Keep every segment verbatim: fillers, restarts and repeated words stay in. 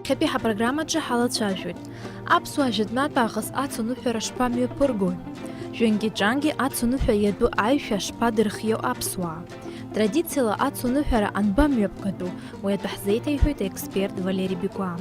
Иахьатәи ҳапрограммаҿы ҳалацәажәоит. Аԥсуаа жәытәнатә аахыс ацуныҳәара шԥамҩаԥыргои? Жәҩангьы-ҿангьы ацуныҳәа иатәу аишәа шԥадырхио аԥсуаа? Традициала ацуныҳәара анбамҩаԥгатәу? Уи атәы ҳзеиҭеиҳәоит аексперт Валери Бигәаа.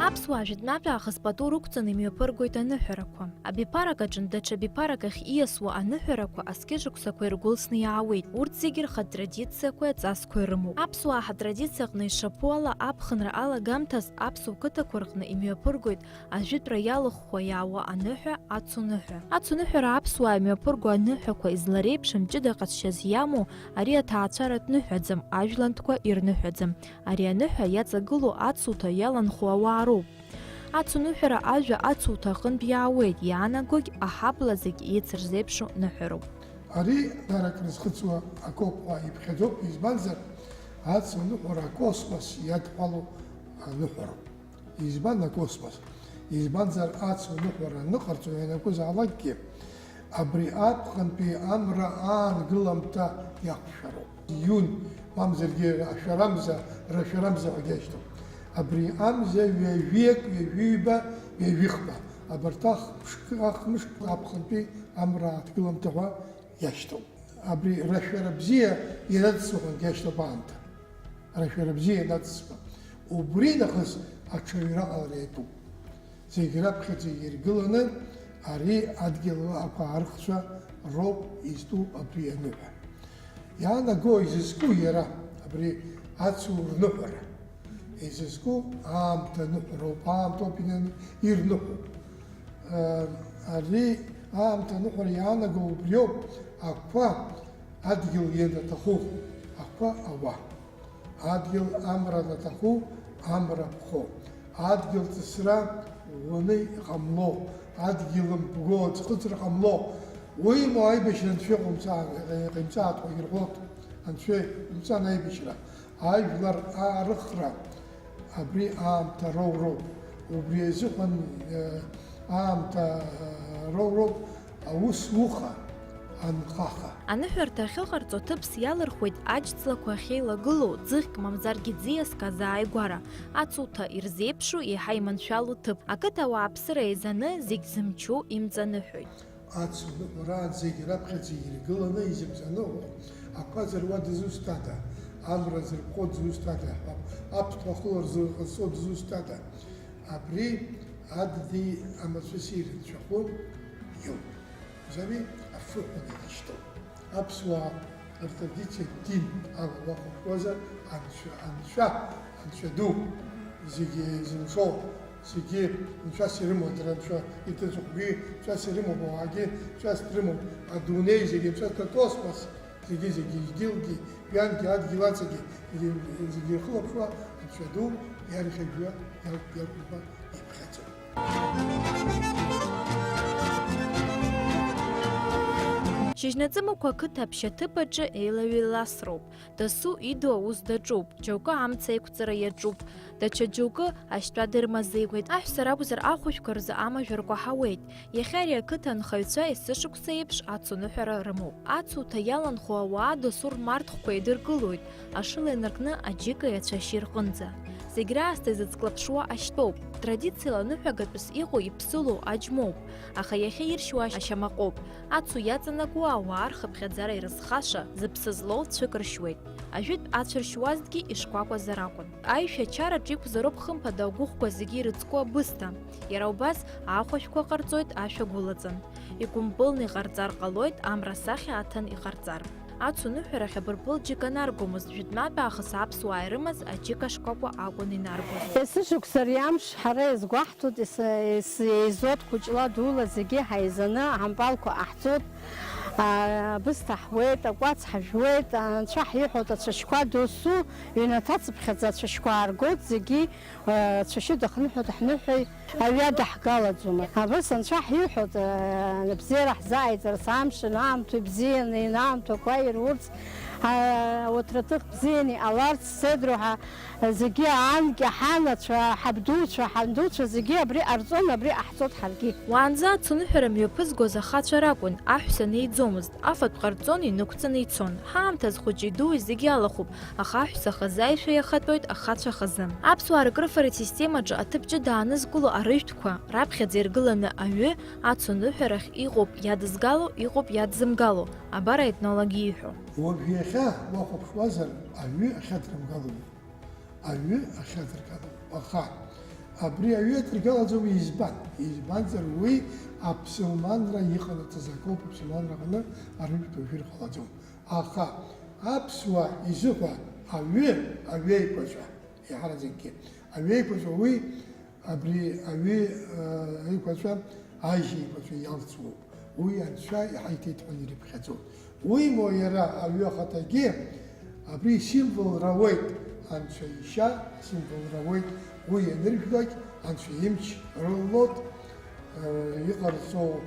Аԥсуаа жәытәнатә аахыс пату рықәҵаны имҩаԥыргоит аныҳәарақәа. Абиԥарак аҿынтә даҽа биԥарак ахь ииасуа аныҳәарақәа аскьышықәсақәа иргәылсны иаауеит. Урҭ зегьы рхатә традициақәеи аҵасқәеи рымоуп. Аԥсуаа ҳтрадициа аҟны ишаԥу ала, аԥхынра алагамҭаз аԥсуа қыҭақәа рҟны имҩаԥыргоит ажәытәра иалыхәхәа иаауа аныҳәа, ацуныҳәа. Ацуныҳәара аԥсуаа имҩаԥырго аныҳәақәа излареиԥшым ҷыда ҟазшьас иамоу, ари аҭаацәаратә ныҳәаӡам, ажәлантәқәа ирныҳәаӡам. Ари аныҳәа иаҵагылоу ацуҭа иаланхо ауаа роуп. Ацуныҳәара ажәа ацуҭа аҟынтә иаауеит, иаанагогь аҳабла зегь еицырзеиԥшу ныҳәароуп. Ари даара акрызхыҵуа акоуп ҳәа иԥхьаӡоуп, избанзар, ацуныҳәара акосмос иадҳәалоу аныҳәароуп. Избан акосмос? Избанзар, ацуныҳәара аныҟарҵо ианакәызаалакгьы, абри аԥхынтәи амра аангыламҭа иақәшәароуп. Июнь, мамзаргьы ашәарамза, рашәарамза ҳәагьы ашьҭоуп. Абри амза ҩажәиак, ҩажәиҩба, ҩажәихба, абарҭ ахԥшк-, ахмышк аԥхынтәи амра ааҭгыламҭа ҳәа иашьҭоуп. Абри рашәара бзиа ианадсуа ҳәагьы ашьҭоуп аамҭа. Рашәара бзиа ианадсуа. Убри нахыс аҽаҩра ҟалара иатәуп. Зегь раԥхьаӡа иргыланы ари адгьыл ақәаархцәа роуп изтәу абри аныҳәа. Иаанаго изызку иара абри ацу рныҳәара. Изызку аамҭа аныҳәароуп, аамҭоуп инан-, ирныҳәо. Э, ари аамҭа аныҳәара иаанаго убриоуп, ақәа адгьыл ианаҭаху, ақәа ауа. Адгьыл амра анаҭаху, амра ԥхо. Адгьыл ҵысра ӷәӷәаны иҟамло, адгьыл мбго аӡхыҵра ҟамло. Уимоу аибашьра анцәа иҟоумҵа-, иҟаимҵааит ҳәа ирҳәоит, анцәа иҟаимҵан аибашьра. Ажәлар аарыхра абри аамҭа роуроуп. Убри азыҳәан, э, аамҭа, э, роуроуп. Аус уха анхаха. Аныҳәарҭа ахьыҟарҵо ҭыԥс иалырхуеит аџьҵлақәа ахьеилагылоу, ӡыхьк мамзаргьы ӡиаск азааигәара, ацуҭа ирзеиԥшу, еиҳа иманшәалоу ҭыԥ. Ақыҭа ауааԥсыра еизаны зегь зымчу имҵаныҳәоит. Ацу ныҳәараан зегь раԥхьаӡа иргыланы изымҵаныҳәо, ақәа зыруа дызусҭада, амра зырԥхо дызусҭада, аԥҭақәа ахылара зыҟазҵо дызусҭада, абри адыди амацәыси рынцәахәы иоуп. Зами, афы ҳәа дишьҭоуп. Аԥсуаа ртрадициа дин ала уахәаԥшуазар, анцәа, анцәа, анцәа ду, зегьы зылшо, зегьы нцәас ирымоу, дара нцәа иҭыҵуа, уи нцәас ирымоуп, ауаагьы нцәас дрымоуп, адунеи зегьы нцәас, акосмос зегьы, зегьы, дгьылгьы, жәҩангьы, адгьыл аҵагьы, зегьы, зегьы ирхылаԥшуа анцәа ду иарӷьажәҩа иақәырба иԥхьаӡоуп. Шьыжьнаҵы Мықә ақыҭа аԥшьаҭыԥ аҿы еилаҩеиласроуп. Дасу иду аус даҿуп, џьоукы амца еиқәҵара иаҿуп, даҽа џьоукы ашьтәа дырмазеиуеит. Аҳәса ракәзар, ахәышәқәа рзы амажәарқәа ҳауеит. Иахьа ари ақыҭа анхаҩцәа есышықәса еиԥш ацуныҳәара рымоуп. Ацуҭа иаланхо ауаа дасу рмарҭхәқәа еидыркылоит, ашыла инаркны аџьыка иацәашьы рҟынӡа. Зегь раасҭа изыцклаԥшуа ашьтәоуп. Традициала аныҳәагатәыс иҟоу иԥсылоу аџьмоуп, аха иахьа иршьуа ашьамаҟоуп. Ацу иаҵанакуа ауаа рхыԥхьаӡара ирызхаша, зыԥсы злоу цәык ршьуеит. Ажәытә ацәа ршьуазҭгьы ишкәакәазар акәын. Аишәачараҿ иқәзароуп хымԥада агәыхәқәа зегьы ирыцку абысҭа. Иара убас ахәажәқәа ҟарҵоит ашәа гәылаҵан. Игәымпылны иҟарҵар ҟалоит, амра асахьа аҭан иҟарҵар. Ацуныҳәарахь абырпыл џьыка наргомызт, жәытәнатә аахыс аԥсуаа ирымаз аџьыка шкәакәа акәын инаргоз. Есышықәса ари амш ҳара иазгәаҳҭоит, ес-, ес-, еизоит хәыҷла дула зегьы ҳаизаны, аҳампалқәа ҟаҳҵоит, а, абысҭа ҳуеит, акәац ҳажәуеит, анцәа ҳиҳәоит, ацәашьқәа досу, ҩнаҭацыԥхьаӡа ацәашьқәа ааргоит, зегьы, а, ацәашьы дахныҳәоит, ҳныҳәеи. Аҩада ҳгалаӡом. Абас анцәа ҳиҳәоит, абзиара ҳзааиҵарц, амшын аамҭа ибзианы, инаамҭақәа ирурц, Ауҭраҭых бзианы иҟаларц, сеидроу ҳа зегьы анкьа ҳанацәа, ҳабдуцәа, ҳандуцәа зегьы абри ҟарҵон, абри ҟаҳҵоит ҳаргьы. Уаанӡа ацуныҳәара мҩаԥызгоз ахацәа ракәын, аҳәса неиӡомызт, афатә ҟарҵон, инықәҵаны ицон. Ҳаамҭаз хәыҷи-дуи зегьы алахәуп, аха аҳәса хазы аишәа иахатәоит, ахацәа хазы. Аԥсуаа ркрыфаратә системаҿы аҭыԥ ҷыда аанызкыло арыжәтәқәа, раԥхьаӡа иргыланы аҩы, ацуныҳәарахь иҟоуп иадызгало, иҟоуп иадзымгало, абар аетнолог ииҳәо. Уажә иахьа уахәаԥшуазар, аҩы ахьадырмгалоуп. Аҩы ахьадыргалоуп. Аха абри аҩы адыргалаӡом избан? Избанзар уи аԥсылманра иҟанаҵаз акоуп, аԥсылманра аҟны арыжәтә уажәы ирҟалаӡом. Аха аԥсуаа изыҳәа аҩы, аҩеиқәаҵәа, еиҳараӡакгьы аҩеиқәаҵәа уи Абри аҩы, э, еиқәаҵәа ажь еиқәаҵәа иалҵуоуп. Уи анцәа иҳаиҭеит ҳәа ирыԥхьаӡоит. Уимоу иара аҩы ахаҭагьы абри символра ауеит, анцәа ишьа символра ауеит. Уи ианыржәлак, анцәа имч рылалоит, э, иҟарҵо, э,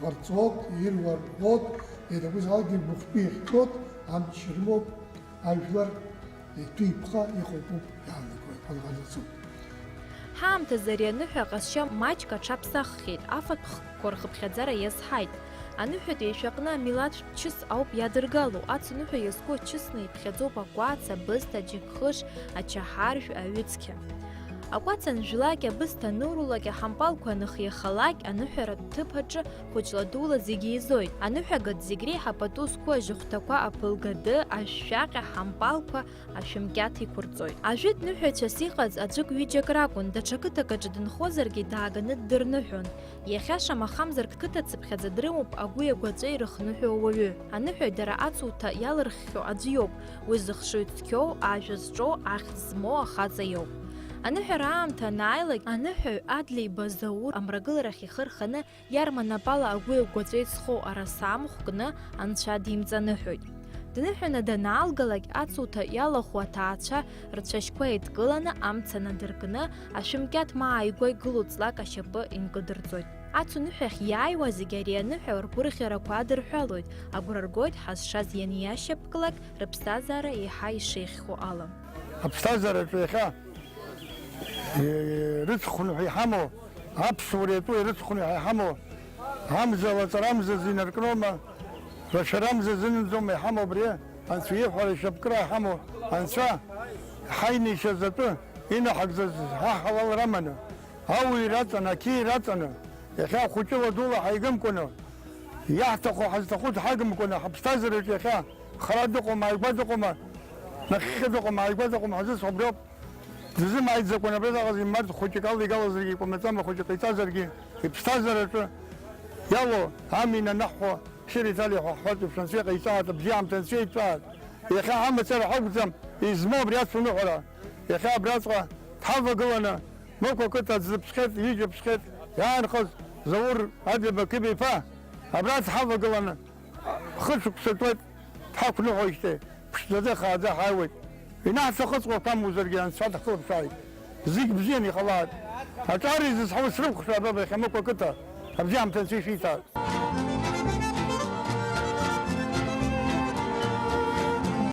ҟарҵоит, ируа рҳәоит, ианакәызаалакгьы ргәыхәтәы ихьчоит, амч рымоуп. Ажәлар иҭәы-иԥха ихәыпуп иаанагоит, ҟәлаҟәлаӡаӡоуп. Ҳаамҭазы ари аныҳәа аҟазшьа маҷк аҽаԥсаххьеит, афатә хкқәа рхыԥхьаӡара иазҳаит. Аныҳәатә еишәаҟны амилаҭтә чыс ауп иадыргало, ацуныҳәа иазку ачысны иԥхьаӡоуп акәац, абысҭа, аџьыкхыш, ачаҳаржә, аҩыцқьа. Акәац анжәлак, абысҭа анурулак, аҳампалқәа аныхиахалак, аныҳәаратә ҭыԥ аҿы хәыҷла-дула зегьы еизоит. Аныҳәагад зегь реиҳа пату зқәу ажьыхәҭақәа аԥылгады, ашәшәаҟьа, ҳампалқәа, ашәымкьаҭ иқәырҵоит. Ажәытә ныҳәаҩцәас иҟаз аӡәык-ҩыџьак ракәын, даҽа қыҭак аҿы дынхозаргьы дааганы ддырныҳәон. Иахьа шамахамзар қыҭацыԥхьаӡа дрымоуп агәи агәаҵәеи рыхныҳәо ауаҩы. Аныҳәаҩ дара ацуҭа иалырххьоу аӡә иоуп, уи зыхшыҩ цқьоу, ажәа зҿоу, ахьӡ змоу ахаҵа иоуп. Аныҳәара аамҭа анааилак, аныҳәаҩ Адлеиба Заур амрагыларахь ихы рханы Иарма напала агәи агәаҵәеи зхоу араса амахә кны анцәа димҵаныҳәоит. Дныҳәаны данаалгалак, ацуҭа иалахәу аҭаацәа рцәашьқәа еидкыланы, амца надыркны, ашәымкьаҭ ма ааигәа игылоу ҵлак ашьапы инкыдырҵоит. Ацуныҳәахь иааиуа зегьы ари аныҳәа ргәырӷьарақәа адырҳәалоит, агәра ргоит ҳазшаз ианиашьапкылак, рыԥсҭазаара еиҳа ишеиӷьхо ала. Аԥсҭазаараҿы иахьа, э, рыцхәны ҳәа иҳамоу, аԥсуара иатәу ирыцхәны ҳәа иҳамоу, амза лаҵарамзазы инаркноума, рашәарамзазы нымӡоума иҳамоу абри, Анцәа иҳәара ишьапкыра иҳамоу, Анцәа ҳаинишьаз атәы инаҳагӡаз ҳа ҳалал раманы, ауаҩ раҵаны, ақьиа раҵаны, иахьа хәыҷыла дула ҳаигымкәаны, иаҳҭаху ҳазҭаху дҳагымкәаны, ҳаԥсҭазаараҿы иахьа хара дыҟоума, ааигәа дыҟоума, нахьхьи дыҟоума, ааигәа дыҟоума ҳазыцу абриоуп. Дызымааиӡакәа абраҟа имарт хәыҷык алигалазаргьы, икәамаҵама хәыҷык ҟаиҵазаргьы, иԥсҭазаараҿы иалоу амина анаҳҳәо, Шьыри Ҭали ҳәа ҳҳәартә еиԥш, Анцәа иҟаиҵааит, абзиаамҭа Анцәа иҵааит. Иахьа ҳамацара ҳакәӡам измоу абри ацуныҳәара. Иахьа абраҵәҟьа дҳавагыланы, Мықә ақыҭа аӡә дыԥсхьеит, ҩыџьа ԥсхьеит, иаанхоз Заур Адлеиба Қыба-иԥа, абра дҳавагыланы, Хышықәса ҵуеит дҳақәныҳәоижьҭеи, ԥшӡаӡа, хааӡа ҳааиуеит. Инаҳҭахыҵәҟьақәа амузаргьы Анцәа дахылаԥшааит. Зегь бзианы иҟалааит. Аҿар изызҳауа срықәхшәааит, баба, иахьа Мықә ақыҭа. Абзиамҭа Анцәа ишәиҭааит.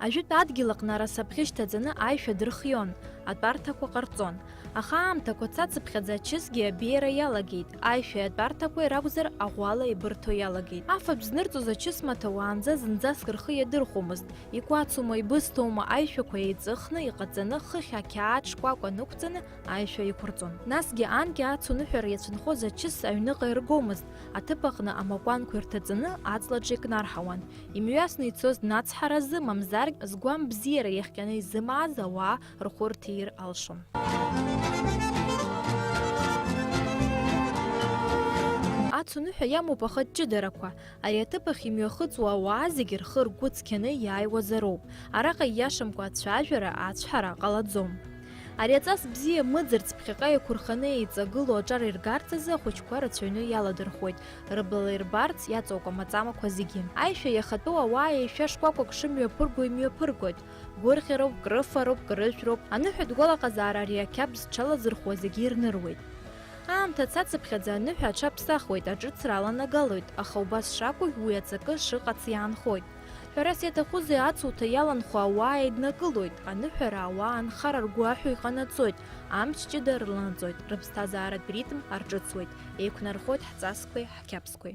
Ажәытә адгьыл аҟны арасаԥхьы шьҭаҵаны аишәа дырхион, атәарҭақәа ҟарҵон. Аха аамҭақәа цацыԥхьаӡа ачысгьы абеиара иалагеит, аишәеи атәарҭақәеи ракәзар аӷәала еибырҭо иалагеит. Афатә знырҵоз ачысмаҭәа уаанӡа зынӡаск рхы иадырхәомызт, икәацума, ибысҭоума, аишәақәа еиҵыхны, иҟаҵаны, хыхь ақьаад шкәакәа нықәҵаны аишәа иқәырҵон. Насгьы анкьа ацуныҳәара иацәынхоз ачыс аҩныҟа иргомызт, аҭыԥ аҟны амакәанқәа ирҭаҵаны аҵлаҿы икнарҳауан, имҩасны ицоз нацҳаразы, мамзаргь згәам бзиара иахҟьаны изымааз ауаа рхәы рҭир алшон. Ацуныҳәа иамоуп ахатә ҷыдарақәа. Ари аҭыԥ ахь имҩахыҵуа ауаа зегьы рхы-ргәы цқьаны иааиуазароуп. Араҟа ииашамкәа ацәажәара, ацәҳара ҟалаӡом. Ари аҵас бзиа мыӡырц ԥхьаҟа иқәырханы еиҵагылоу аҿар иргарц азы ахәыҷқәа рацәаҩны иаладырхәуеит, рыблала ирбарц иаҵоу акәамаҵамақәа зегьы. Аишәа иахатәоу ауаа еишәа шкәакәак шымҩаԥырго имҩаԥыргоит. Гәырӷьароуп, крыфароуп, крыжәроуп. Аныҳәатә гәалаҟазаара ари ақьабз зҽалазырхәуа зегьы ирныруеит. Аамҭа цацыԥхьаӡа аныҳәа аҽаԥсахуеит, аҿыцра аланагалоит, аха убас шакәугь уи аҵакы шыҟац иаанхоит. Ҳәарас иаҭахузеи, ацуҭа иаланхо ауаа еиднакылоит, аныҳәара ауаа анхара ргәы аҳәо иҟанаҵоит, амч ҷыда рланаҵоит, рыԥсҭазааратә ритм арҿыцуеит, еиқәнархоит ҳҵасқәеи ҳқьаԥсқәеи.